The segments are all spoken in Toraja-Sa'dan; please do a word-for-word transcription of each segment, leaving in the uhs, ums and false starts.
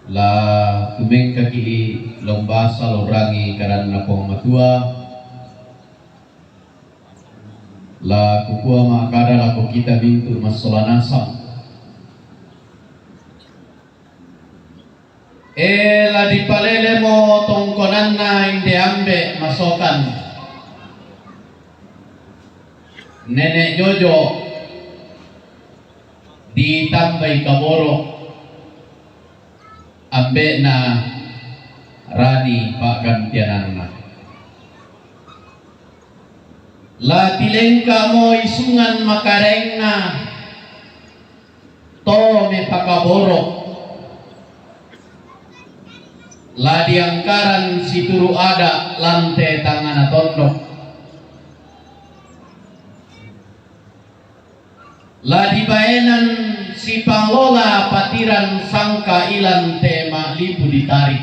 La tumengkaki' la umbasa la urrangi kadanNa Puang Matua, la kukua ma'kada lako kita mintu' massola nasang. E, la dipalelemo tongkonanna inde Ambe' masokan, Nene' Jojo ditambai kaboro', ambe'na Rani pa'gantiananna. La tilengkamo isungan makaraengna to mepakaboro', la diangkaran situru' ada' lan te tangngana tondok. La dibaenan sipanglola patiran sangka ilan te ma'lipu ditarik.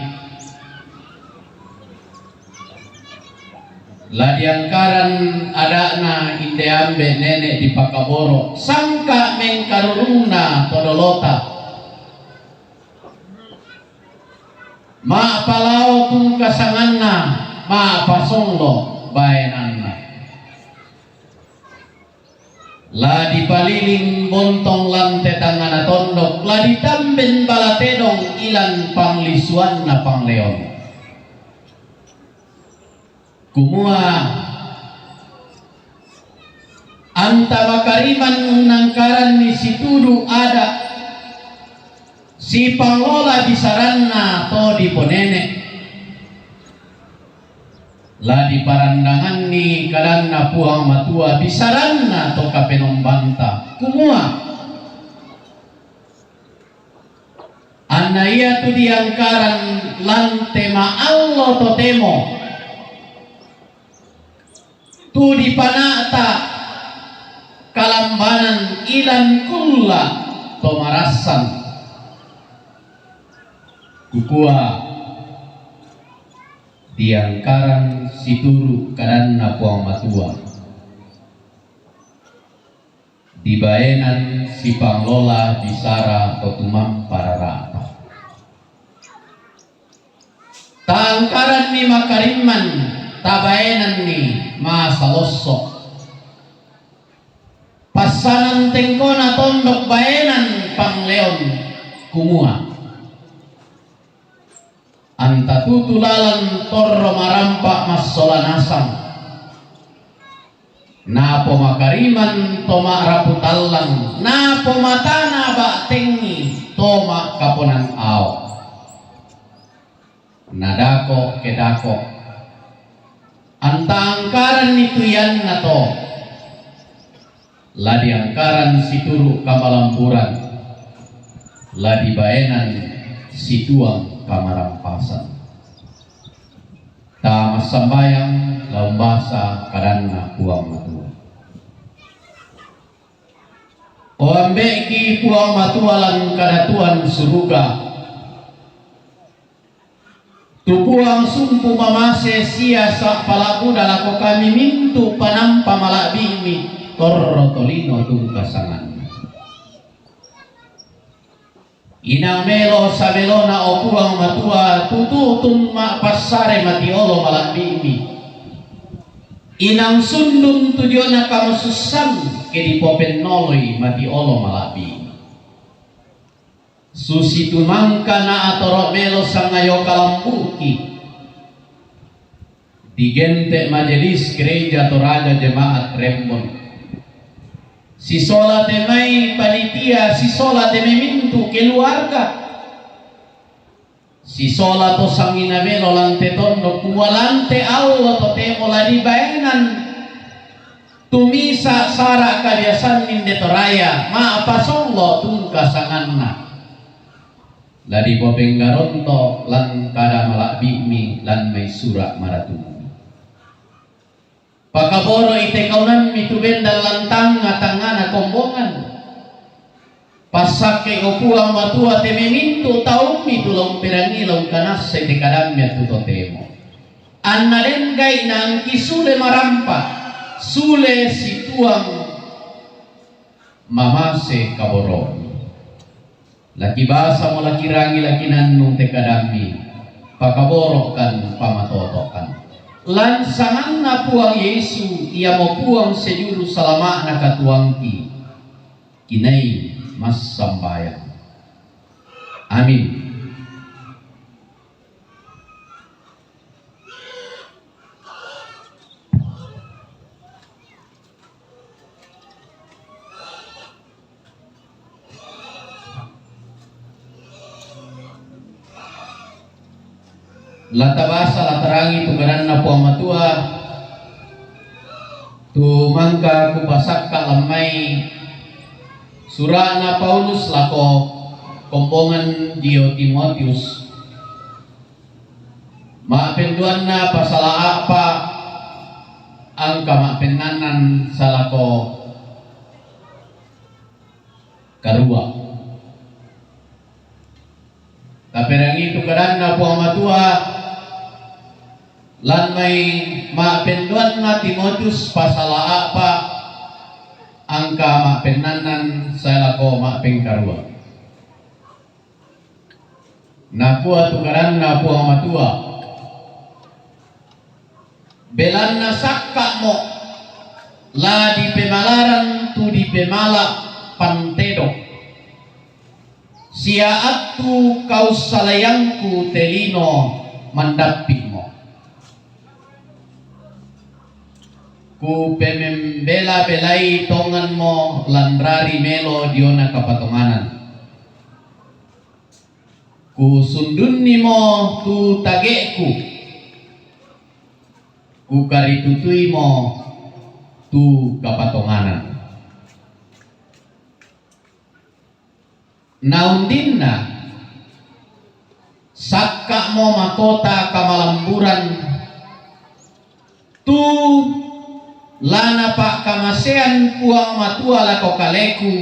La diangkaran ada'na inde Ambe' Nene' dipakaboro', sangka mengkarurungna to dolota. Ma'palao tungka sanganna, ma'pasonglo baenanna. La dipaliling bontong lan te tangngana tondok, la ditamben bala tedong ilan panglisuanna pangleon. Kumua, anta makariman unnangkaranni situru' ada' sipanglola bisaranna to diponene'. La diparandanganni kadanNa Puang Matua bisaranna to Kapenombanta, kumua, anna iatu diangkaran lan te ma'allo totemo, tu dipana'ta kalambanan ilan kulla' to marassan. Kukua, diangkaran situru' kadanNa Puang Matua, dibaenan sipanglola bisara to tumampa rara'ta. Ta'angkaranni makarimman, tabaenanni masa losso'. Passanan tengkona tondok baenan pangleon, kumua, anta tutu lalan torro marampa' massola nasang. Napomakariman to ma'rapu tallang, napomatana ba'tengngi to ma'kaponan ao'. Nadako' ke dako', anta angkaranni tu iannato, la diangkaran situru' kamalamburan, la dibaenan situang kamarampasan. Ta massambayang, la umbasa kadanNa Puang Matua. O Ambe'ki Puang Matua lan kadatuan suruga, tu Puang sumpu mamase sia sa' pala'buda lako kami mintu' panampa mala'bi'mi torro tolino tungka sanganna. Inang melo samelona, o Puang Matua, tu tu'tun ma'passare matiolo mala'bi'mi. Inang sundun tu diona kamasussan ke dipopennoloi matiolo mala'bi'mi. Susitu mangka na atoro' melo sangayo kalambu'ki. Digente' Majelis Gereja Toraja Jemaat Rembon. Sisola te mai panitia, sisola te mai mintu' keluarga. Sisola to sangina melo lan te tondok, kumua lan te allo totemo la dibaenan tumisa' sara' kabiasanna inde Toraya, ma'pasollo tungka sanganna. La dipopenggaronto lan kada mala'bi'mi lan mai sura' maratummi. Pakaboro'i te kaunammi tu bendan lan tangnga-tangngana kombongan. Passakkei, o Puang Matua, te mai mintu' taummi tu la umperangi la ungkanassai te kadammi attu totemo. Anna den gai' naangki sule marampa', sule situang mamase kaboro'mi. Laki basamo, laki rangi, laki nannung te kadammi, pakaboro'kan, pamatoto'kan. Lan sanganna Puang Yesu, iamo Puang sejuru salama'na katuoangki, kinai massambayang. Amin. La tabasa, la tarangi tu kadanNa Puang Matua, tu mangka kupasakka' lan mai sura'na Paulus lako kombongan dio Timotius. Ma'penduanna pasala a'pa', angka ma'pennannan salako karua. Taperangi tu kadanNa Puang Matua, lan mai ma'penduanna Timotius pasala a'pa', angka ma'pennannan salako ma'pengkarua. Nakua tu kadanNa Puang Matua, belanna sakka'mo la dipemalaran tu dipemala' pantedong, sia attu kaussalaiangku te lino mandappi'mo. Kupemembela-belai tonganmo lanrari melo diona kapatonganan. Kusundunnimo tu tage'ku, kukaritutuimo tu kapatonganan. Naundinna, sakka'mo makota kamalamburan, tu la napa'kamasean Puang Matua lako kaleku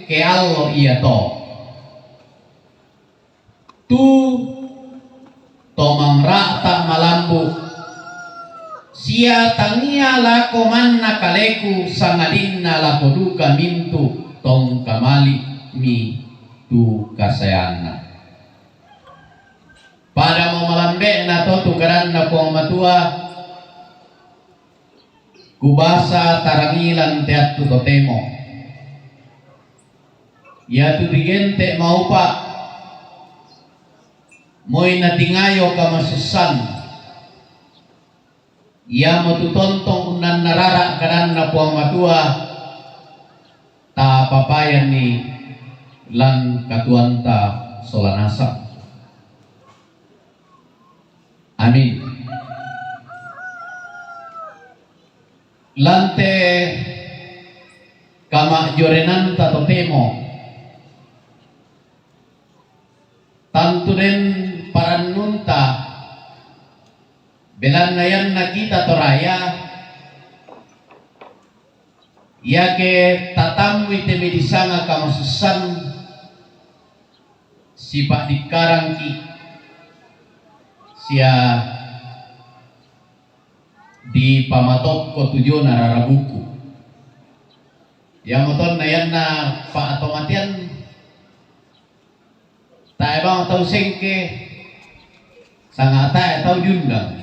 ke allo iato. Tu to manra'ta malambu, sia tangia lako manna kaleku, sangadinna lako duka mintu tongkamali'mi tu kasaeanna. Padamo malambe'na to tu kadanNa Puang Matua, kubasa tarangi lan te attu totemo. Iatu digente' maupa', moi natingayo kamasussan. Iamotu tontong unnannarara' kadanNa Puang Matua, tapapayanni lan katuoanta sola nasang. Amin. Lan te kama'jorenanta totemo, tantu den parannunta, belanna ianna kita Toraya, iake tatammui te mai disanga kamasussan, sipa'dikkarangki sia dipamatokko tu diona rara buku. Iamotonna ianna pa'tomatean, tae bang tau sengke, sanga tae tau diundang.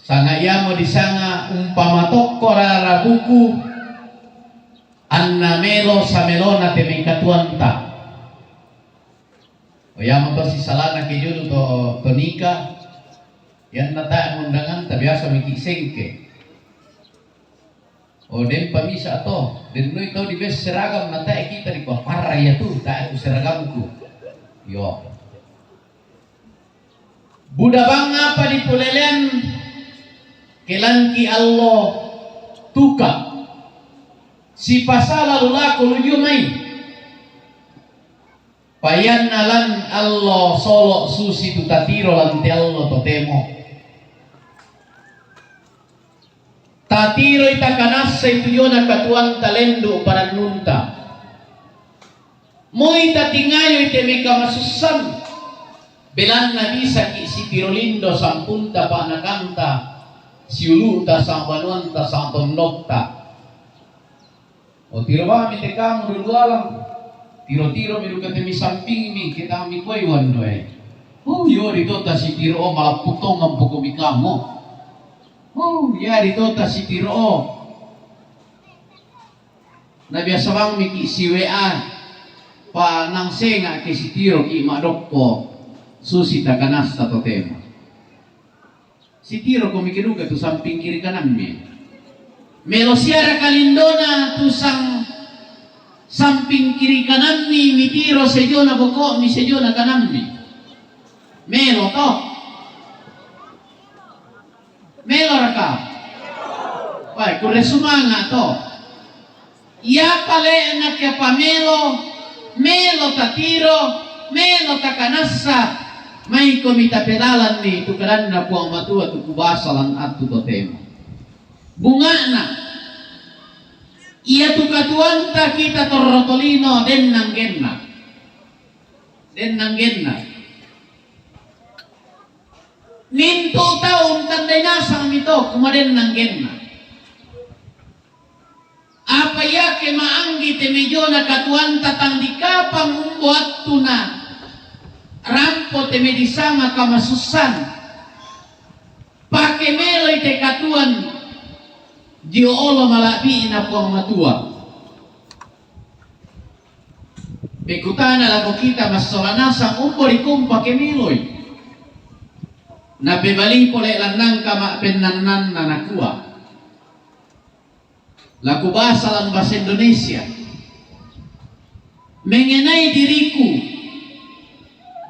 Sanga iamo disanga umpamatokko rara buku, anna melo samelona te mai katuoanta. O, iamoto sisalana ke jolo to, to nika, ianna tae mundanganta biasa miki sengke. O, denpa misa to, den noi tau dibesse seragam, na tae kita dikua, "Parra iatu, tae ku seragamku." Yo. Buda bang apa dipolelean ke lanki allo tuka, sipasala lulaku luju mai. Payanna lan allo solo susi tu tatiro lan te allo totemo. Tatiroi takanassai tu diona katuoanta lendu parannunta. Moi tatingayoi te mai kamasussan, belanna bisaki sitiro lindo sampunta pa'nakanta, siulu'ta, sangbanuanta, sangtondokta. O, tiro bangmi te kamu dulualang. Tiro-tiro mi duka te mi samping mi, kita mi koi wando e. Oh, yo di tota si tiro o malaputong ampoko mi kamo. Oh, ya di tota si tiro o. Na biasa bang mi ki si W A, pa nang senga ke si tiro ki madokko, susi takanasta totemo. Si tiro ko mi keduka tu samping kiri kanan mi. Melo siara kalindona tu sang samping kiri kanan mi, mi tiro sejona boko mi sejona kanan mi. Melo to. Melo raka. Wai, kure sumanga to. Ia pale na ke pamelo, melo tatiro, melo takanasa, mai ko mita pelalan ni tu kadanna Puang Matua tu kubasa lan atu totemo. Bungana. Ia tu katuanta kita torotolino den nanggenna. Den nanggenna. Nintu tau untandai nasang mito kumaden nanggenna. Apa yake maanggi te mejona katuanta tang dikapang umbo attuna rampo te medisanga kamasussan. Pake meloi te katuan dio olo malabina Puang Matua. Pekutana lako kita massola nasang umbo dikumpa ke meloi. Na pebali pole lannang kama pennannanna nakua. Laku bahasa lan bahasa Indonesia. Mengenai diriku,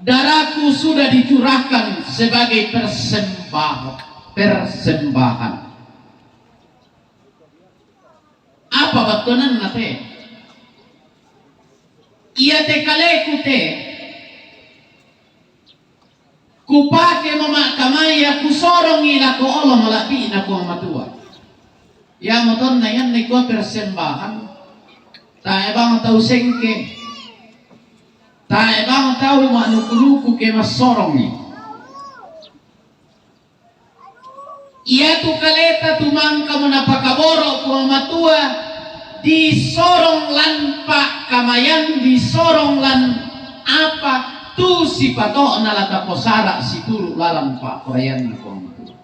darahku sudah dicurahkan sebagai persembah-, persembahan. Apa battuananna te? Ia te kaleku te kupake mo makkamaya kusorongi lako olo malabbi'na Puang Matua. Iamo tonna ianna kua persembahan. Tae bang tau sengke. Tae bang tau manuku-nuku ke massorongi. Iatu kaleta tumangkamo napakaboro Puang Matua, disorong lan pakkamayan, disorong lan apa tu sipato'na la taposara situru lalan pa'poraianna Puang Matua.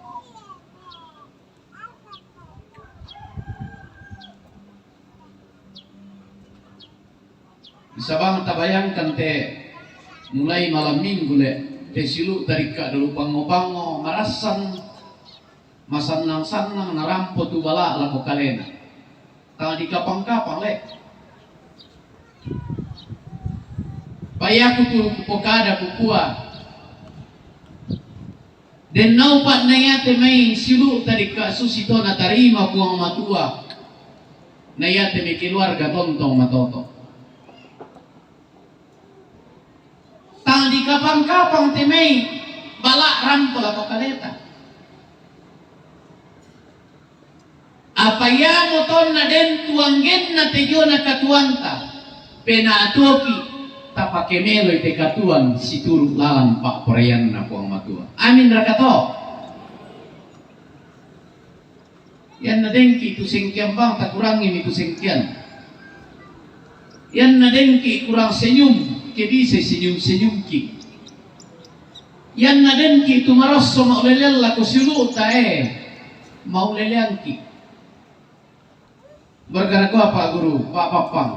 Sabang tabayangkan te mulai malam minggu le, te siulu tadikka dalu pango-pango, marassan, masannang-sannang, narampo tu bala lako kalena. Tang dikapang-kapang le. Payaku tu kupokada kukua. Den naupa naiate mai siulu tadikka susi to natarima Puang Matua. Naiate mai keluarga tontong matoto. Tang dikapang-kapang te mai bala rampo lako kaleta. Apa iamo tonna den tuanggenna te jona katuanta, penaa tuoki tapake meloi te katuan situru lalan pa'poraianna Puang Matua. Amin raka to? Ianna dengki tu sengkean bang, takurangi mi tu sengkean. Ianna dengki kurang senyum, ke bisa senyum-senyumki. Ianna dengki tu marosso maulelean lako siulu'ta e, mauleleangki. Berkara kua Pak Guru, Pak Pappang.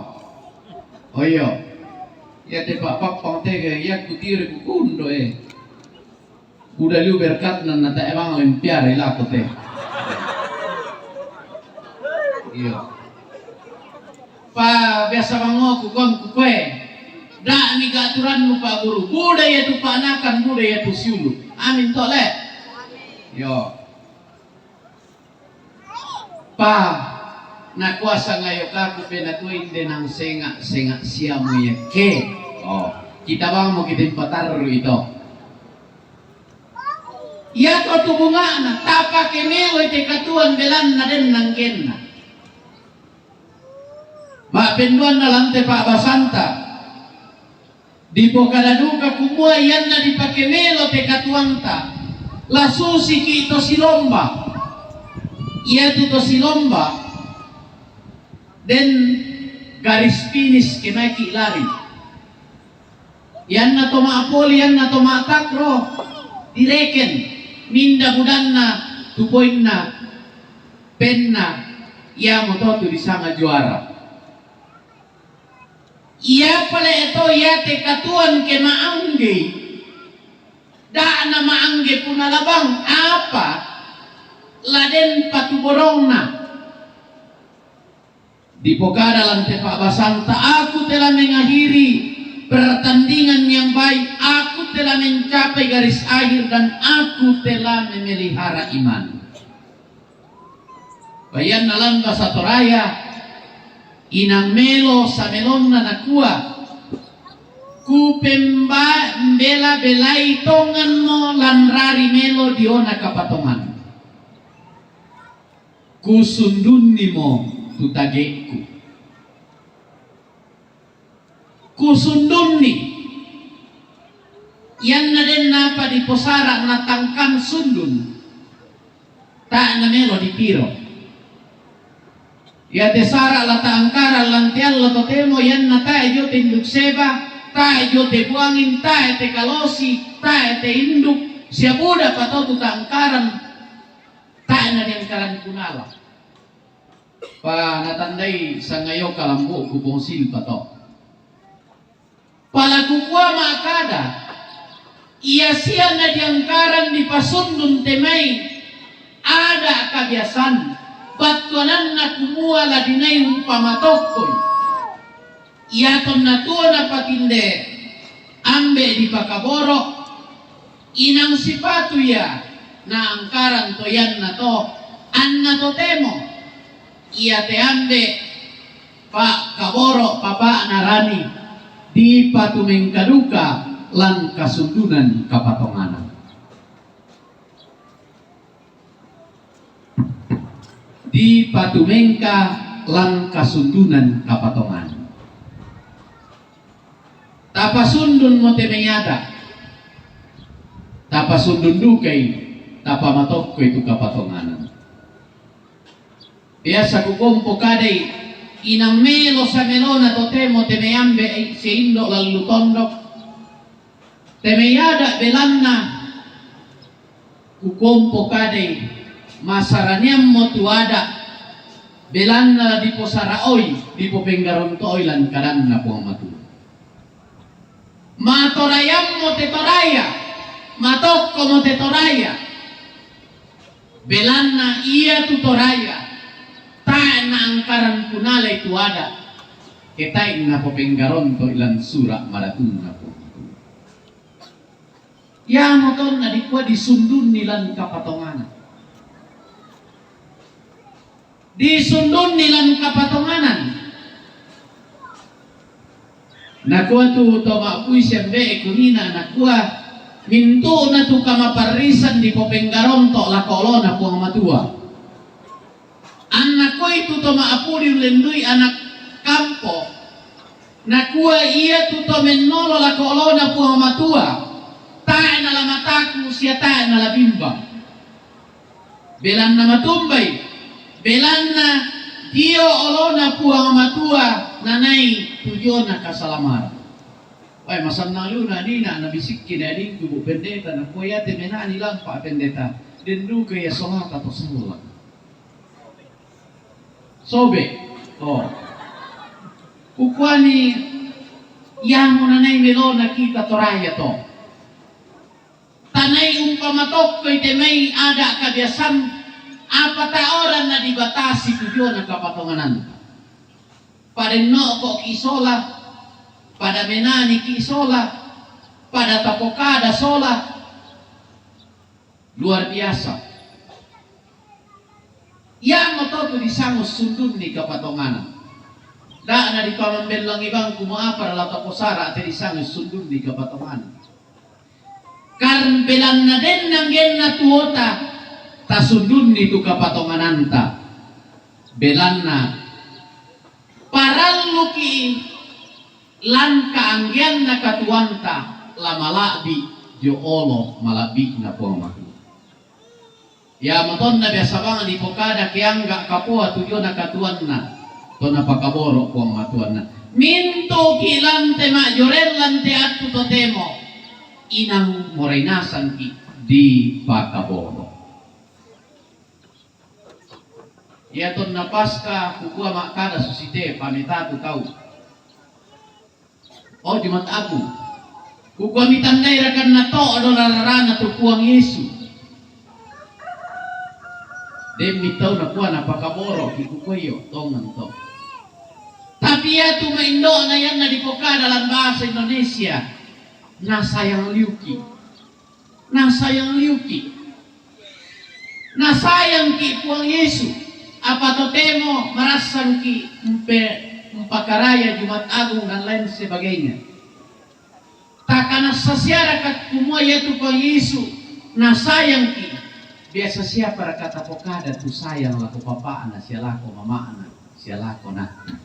Oh iyo. Iate Pak Pappang tege, iya kutiri kukundo e. Udah liu berkatna na ta emang lempiare lako te. Iyo. Pa biasa bangoku kon kukue. Da mi ga aturanmu Pak Guru. Budaya tu panakan, budaya tu siulu. Amin tole. Iyo. Pa, nakuasa ngayo kaku pe nakuinde nang senga-senga siamu yake. Oh, kita bang mo kita patarru ito. Iya to tu bungana, tapake melo ite katuan belanna den nanggenna. Ma'penduanna lante pa'basanta. Dipokada duka kumua ianna dipake melo te katuanta, la susiki to silomba. Iatu to silomba, den garis finish ke maiki lari. Iyanna to ma'poli, iyanna to ma'takro, direken minda budanna, tu poinna, penna, iyamoto tu disanga juara. Iya pale to iate katuoan ke ma'anggei, da'na ma'angge punala bang, apa la den patuborongna. Dipokada lan te pa'basanta, aku telah mengakhiri pertandingan yang baik, aku telah mencapai garis akhir, dan aku telah memelihara iman. Bayanna lan basa Toraya, inang melo samelonna nakua, kupemba-, mbela-belai tonganmo lan rari melo diona kapatongan. Kusundunnimo tu tage'ku. Kusundunni. Iyanna den napa diposara natangkan sundun, tae' namelo ditiro. Iate sara' la ta'angkaran lan te allo totemo, iyanna tae' dio te induk seba, tae' dio te buangin, tae' te kalosi, tae' te induk, sia buda patotu ta'angkaran, tae' nadiangkaran punala. Pa natandai sangayo kalambu'ku Pong Silpa to. Pala kukua ma'kada, ia sia nadiangkaran dipasundun te mai ada' kabiasan, battuananna kumua la dinai umpamatokkoi. Iatonna tuo napatinde ambe' dipakaboro', inang sipatu ia naangkaran to ianna to, anna totemo iate ambe' pa'kaboro' papa'na rani, dipatumengka duka lan kasundunan kapatonganan. Dipatumengka lan kasundunan kapatonganan. Tapasundunmo te mai ada', tapasundun dukai, tapamatokkoi tu kapatonganan. Biasa kukompo kadai, inang melo samelona totemo te mai ambe' sia indo' lallu tondok. Te mai ada' belanna, kukompo kadai, masaraniammo tu ada', belanna diposara'oi, dipopenggaronto'oi lan kadanna Puang Matua. Matorayammo te Toraya, matokkomo te Toraya. Belanna ia tu Toraya, tae' naangkaran punalai tu ada', ke tae' napopenggaronto'i lan sura' maratunna Puang Matua. Iamo tonna dikua disundunni lan kapatonganan. Disundunni lan kapatonganan. Nakua tu to ma'pui siambe'e kunina, nakua, mintu'na tu kamaparrisan dipopenggaronto' lako olona Puang Matua. Anna koi tu to ma'pudi ullendui anak kampo, nakua, ia tu to mennolo lako olona Puang Matua, tae' nala mataku sia tae' nala bimbang. Belanna matumbai, belanna dio olona Puang Matua nanai tu diona kasalamaran. Wae, masannang liuna nina, nabisikki ne adingku, Bu Pendeta, nakua, iate menani lampa Pendeta, den duka ia solata to sallang. Sobe, oh. Kukuani, iamo nanai melona kita Toraya to. Tanai umpama tokkoi te mai ada' kabiasan, apa taoranna dibatasi tu diona kapatongananta. Pada no'koki sola, pada menaniki sola, pada tapokada sola. Luar biasa. Iamoto tu disanga sundunni kapatonganan. Da' nadipamambellangi bang kumua apa la taposara te disanga sundunni kapatonganan. Karna belanna den anggenna tuota tasundunni tu kapatongananta. Belanna paralluki lan kaanggeanna katuoanta la mala'bi' dio olo mala'bi'na Puang Matua. Iamo tonna biasa bang dipokada ke angga' kapoa tu diona katuoanna, to napakaboro' Puang Matuanna. Mintu'ki' lan te ma'joreng lan te attu totemo, inang morai nasangki' dipakaboro. Iatonna Paska, kukua ma'kada susite, pametatu kau. O Jumat Agung, kukua mitandai rakanna to'do lararana tu Puang Yesu. Demmi tau nakua napakaboroki', kukua iyo, tongan to. Tapi iatu maindo'na ianna dipokada lan bahasa Indonesia, nasayang liuki'. Nasayang liuki'. Nasayangki' Puang Yesu, apa totemo marassangki' umpe-, umpakaraya Jumat Agung dan lain sebagainya. Takanassa siaraka kumua iatu Puang Yesu nasayangki', biasa siaparaka tapokada tu sayang lako papa'na, sia lako mama'na, sia lako anakna?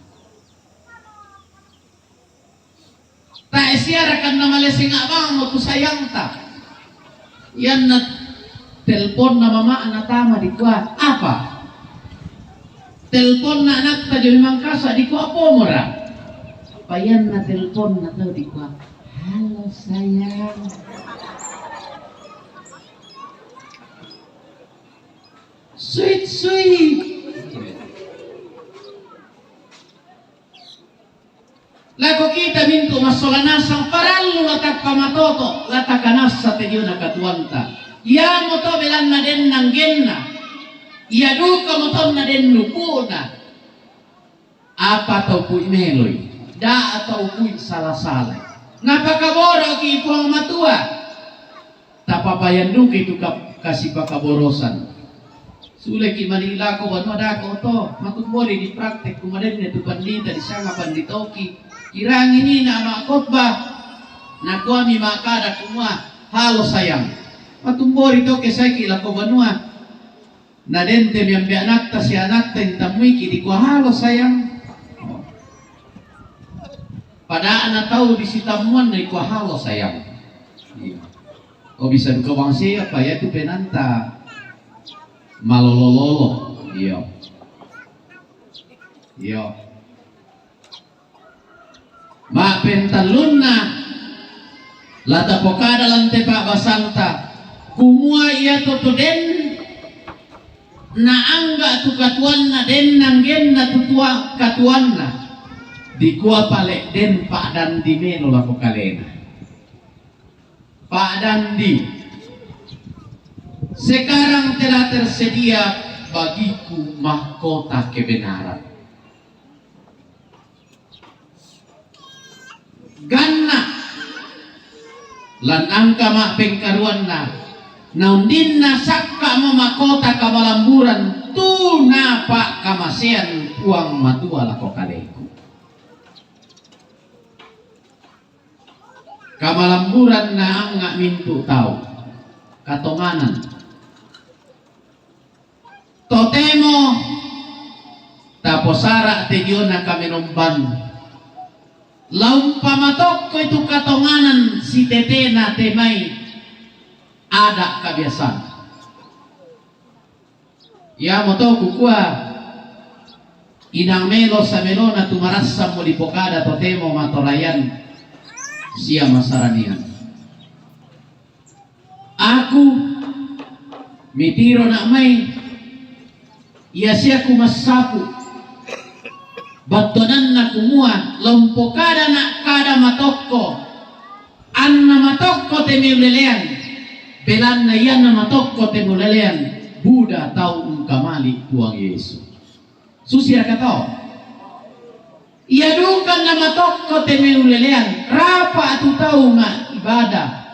Tae siaraka namaleseng a'bangmo tu sayangta? Ianna telponna mama'na tama dikua, apa? Telponna anakta jolo Mangkasa dikua, apa mora? Apa ianna telponna tau dikua, halo sayang. Sweet, sweet. Lako kita mintu' massola nasang parallu la tappa matoto', la takanassa te diona katuoanta. Iamoto belanna den nanggenna, ia dukamo tonna den nupu'na. Apa tau pui meloi, da'a tau pui sala-salai. Napakaboroki' Puang Matua. Tapapayan duka itu ka-, kasipakaborosan. Suleki' mani lako banua dako to, matumbori dipraktek kumadenna tu pandita disanga panditoki. Kirangi nina ama' khotbah. Nakuami ma'kada kumua, halo sayang. Matumbori to ke saiki lako banua. Na den te miambe anakta sia anakta intammuiki' dikua halo sayang. Pada'na tau disitammuanna dikua halo sayang. Iya. O bisa duka bangsia apa iatu penaanta malolo-lolo. Iya. Iya. Ma'pentallunna, la tapokada lan te pa'basanta, kumua iato to den naangga' tu katuoanna, den nanggenna tu tua-, katuoanna, dikua pale' den pa'dandi melo lako kalena. Pa'dandi. Sekarang telah tersedia bagiku mahkota kebenaran. Ganna'. Lan angka ma'pengkaruanna, naundinna sakka'mo mahkota kamalamburan tu napa'kamasean Puang Matua lako kaleku. Kamalamburan naanga' mintu' tau, katonganan. Totemo taposara' te diona kamenomban. La umpamatokkoi tu katonganan sitetena te mai ada' kabiasaan. Iamoto kukua, inang melo samelona tu marassammo dipokada totemo matorayan sia masaranian. Aku mitirona' mai ia sia kumassapu, battuananna kumua, la umpokadana' kada matokko, anna matokko te meulelean, belanna ianna matokko te meulelean, buda tau ungkamali' Puang Yesu. Susiaka tau? Ia duka anna matokko te meulelean, rapa' tu tau ma'ibada.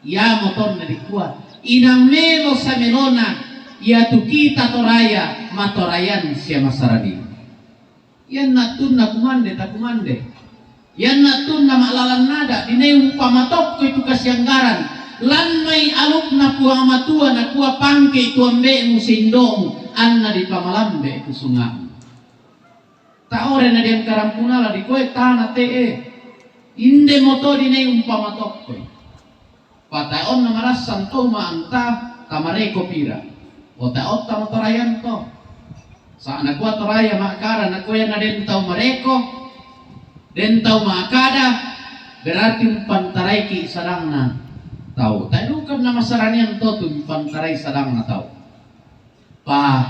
Iamoto nadikua, inang melo samelona, iatu kita Toraya, matorayan sia masarani. Ianna attunna kumande takumande. Ianna attunna ma'lalan nada', dinai umpamatokkoi tu kasianggaran. Lan mai alukna Puang Matua nakua, pangke'i tu ambe'mu sia indo'mu, anna dipamalambe' tu sunga'mu. Taore na diangkarang punala dikua tana te'e. Indemoto dinai umpamatokkoi. Patae'onna marassang tau ma'anta tamareko pira. O tae'otta matorayan to. Sa' nakua Toraya ma'kada, nakua ianna den tau mareko, Den tau ma'kada, berarti umpantaraiki' sadangna tau. Tae' duka na masaranian to tu umpantara'i sadangna tau. Pa,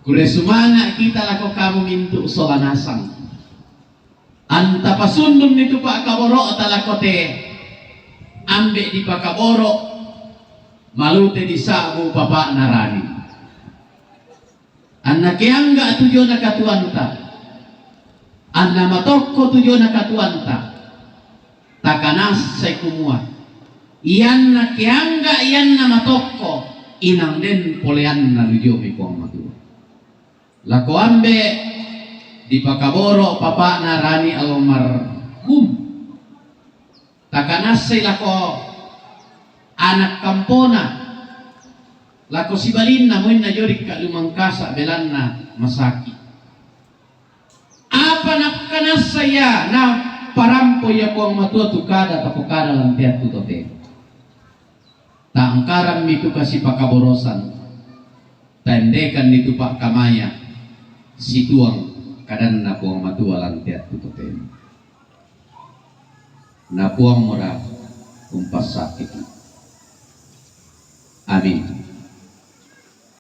kurre sumanga' kita lako kamu mintu' sola nasang. Anta pasundunni tu pa'kaboro'ta lako te ambe' dipakaboro', malute disa'bu papa'na Rani. Anna keangga' tu diona katuoanta, anna matokko tu diona katuoanta, takanassai kumua ianna keangga' ianna matokko, inang den poleanna lu dio mai Puang Matua. Lako ambe' dipakaboro' papa'na Rani almarhum, takanassai lako ana' kampona, lako sibalinna, moinna jori' ka lu Mangkasa' belanna masaki'. Apa nakkanassa ia, naparampoi ia Puang Matua tu kada tapokada lan te attu totemo. Ta'angkaranmi tu kasipakaborosan, ta'endekanni tu pa'kamaya, situang kadanna Puang Matua lan te attu totemo. Na Puang mora umpassakiti'. Amin.